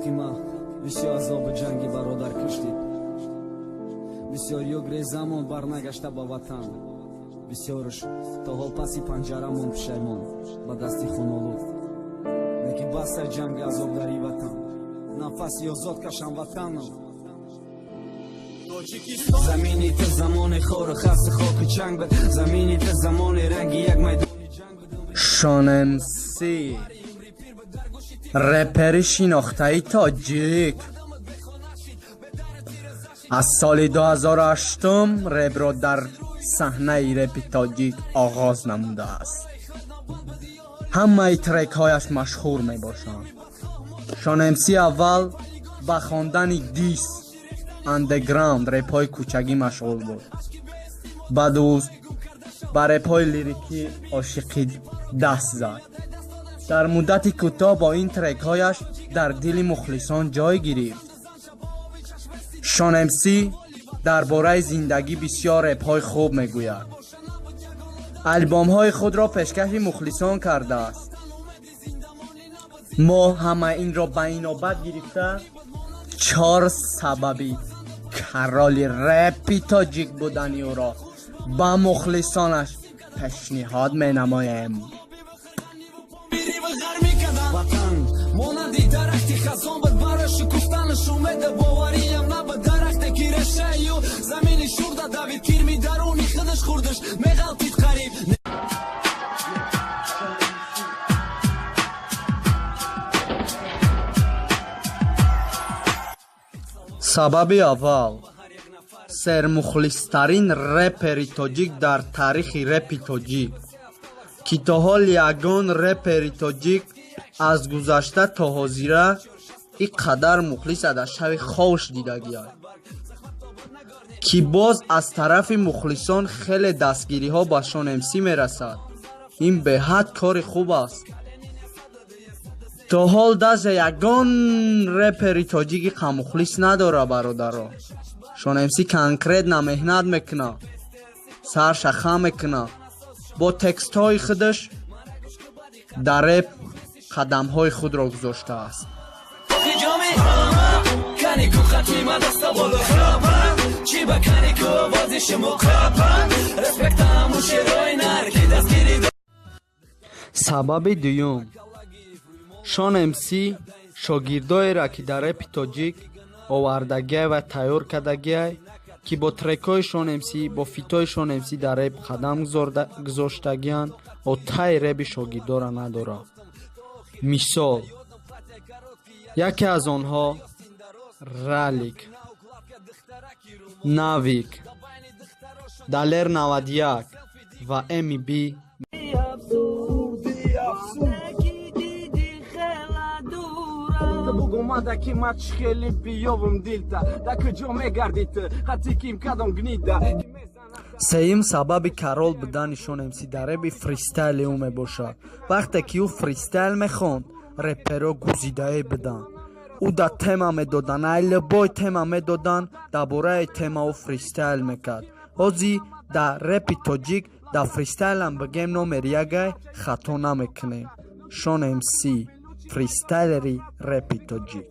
Халқи ма бисёр азоби ҷанги бародар киштид, бисёр ёгрезамон барнагашта ба ватан, бисёрш то ҳол паси панҷарамон пушаймон ба дасти хунолуд. Лекин басай ҷанги азобдари ватан, нафаси озод кашам ватанам. Замини ту замони хору хаси хоки чанг буд, замини ту замони ранги як майдони ҷанг буд. Шон МС, репери шинохтаи тоҷик, аз соли 2008 репро дар саҳнаи репи тоҷик оғоз намудааст. Ҳамаи трекҳояш машҳур мебошанд. Шон МС аввал ба хондани дисс, андеграунд, репҳои кӯчагӣ машғул буд. Баъд ӯ ба репҳои лирикӣ ошиқӣ даст зад. Дар муддати кӯтоҳ бо ин трекҳояш дар дили мухлисон ҷой гирифт. Шон МС дар бораи зиндагӣ бисёр репҳои хуб мегӯяд. Албомҳои худро пешкаши мухлисон кардааст. Мо ҳама инро ба инобат гирифта, чор сабаби кароли репи тоҷик будани ӯро ба мухлисонаш пешниҳод менамоем. Ватан монанди дарахти хазон буд, барои шукуфтанаш умеда бовариям набуд. Дарахте ки решаю замини шурда давид, кирми даруни худаш хурдаш меғалтид қариб. Сабаби аввал: сермухлистарин репери тоҷик дар таърихи репи тоҷик, ки то ҳол ягон репери тоҷик аз гузашта то ҳозира ин қадар мухлиса дар шави ховш дидагиад, ки боз аз тарафи мухлисон хеле дастгириҳо ба Шон МС мерасад. Ин беҳад кори хуб аст. То ҳол даже ягон репери тоҷики қамухлис надора, бародаро. Шон МС конкретно меҳнат мекуна, сарша хам мекуна, бо текстҳои худаш дар реп қадамҳои худро гузоштааст. Сабаби дуюм: Шон МС шогирдоеро, ки дар репи тоҷик овардагиай ва тайёр кардагиай, ки бо трекҳои Шон МС, бо фитҳои Шон МС дар реп қадам гузоштагианд, отаи реби шогирдора надорад. Мисол, яке аз онҳо Ралик, Навик, Далер 91 ва МБ. Бугомада ки ма чӣ хеле биёвум дилта, да куҷо мегардӣ ту, хати ким кадом гнида. Сеюм сабаби карол будани Шон МС дар реби фристайли ӯ мебошад. Вақте ки ӯ фристайл мехонд, реперо гузидае буданд. Ӯ да тема медодан, ай любой тема медодан, дар бораи тема ӯ фристайл мекард. Ҳозир дар репи тоҷик дар фристайлам бигем номер ягай, хато намекунем. Шон МС фристайлери репи тоҷик.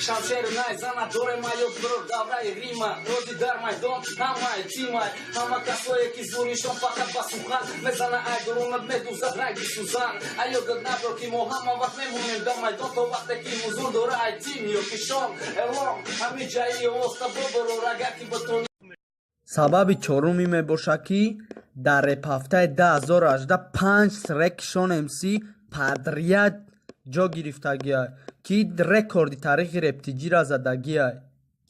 Шамшери найзана дорем ма ё бирор давраи Рима, рози дар майдон ҳамаи тимай, ҳама касое ки зуришон фақат ба сухан мезана, ай дурунат медузад ранги сӯзан. Ай ёдат набор, ки мо ҳама вақт мемонем дар майдон, то вақте ки ҳузур дора ай тим ё кишон элон ҳами ҷаи овозта боборор, агар ки батони. Сабаби чоруме мебошад, ки дар репҳафтаи 2018 панҷ трек Шон МС подряд ҷо гирифтагиай, ки рекорди таърихи рептиҷира задагиай.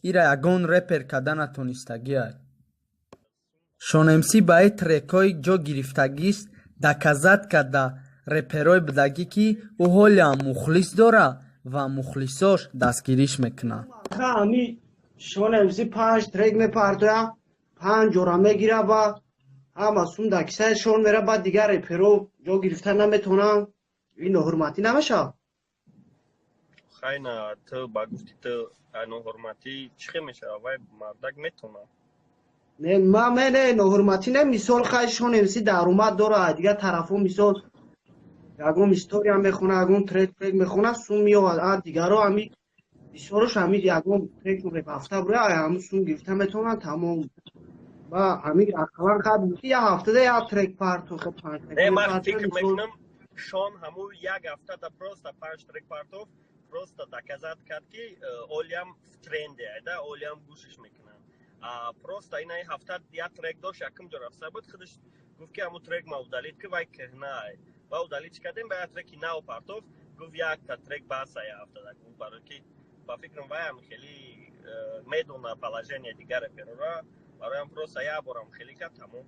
Ира ягон репер карда натонистагиай. Шон МС ба ин трекҳои ҷо гирифтагист доказать карда реперои будагӣ, ки ӯ ҳолиам мухлис дора ва мухлисош дастгириш мекунанд. Ами Шон МС панҷ трек мепартоя, панҷ ҷора мегира ва ҳама сум дар кисаи Шон мера, баъд дигар реперо ҷо гирифта наметавонанд. Ин ноҳурматӣ намешавад? Хайна, ту ба гуфти ту ноҳурматӣ чӣ хел мешавад? Вай мардак метавонад. Не, ма не, ноҳурматӣ не. Мисол, хай, Шон МС даромад дорад, дигар тарафҳо, мисол. Ягон история мехона, ягон трек мехона, сум меовад. А дигаро ҳами бисёрош ҳами ягон трек ҳафта бура, ҳамун сум гирифта метавонанд, тамом. Ба ҳамин ақаллан қабл як ҳафтада як трек парту, панҷ трек. Не, ман фикр мекунам, Шон ҳамун як ҳафтада просто панҷ трек партов, просто доказать кард, ки олиам в тренде айда, олиам гӯшиш мекунанд. Просто инаи ҳафта як трек дошт, якум ҷо рафта буд. Худаш гуфт, ки ҳамун трек ма удалить ки, вай кӯҳнай. Ва удалить кардем, ба як треки нав партов. Гуфт, якта трек баса як ҳафтада. Гуфт, барои ки ба фикрам, вайам хеле медона положение дигар реперора, бароям просто як борам хеле кард, тамом.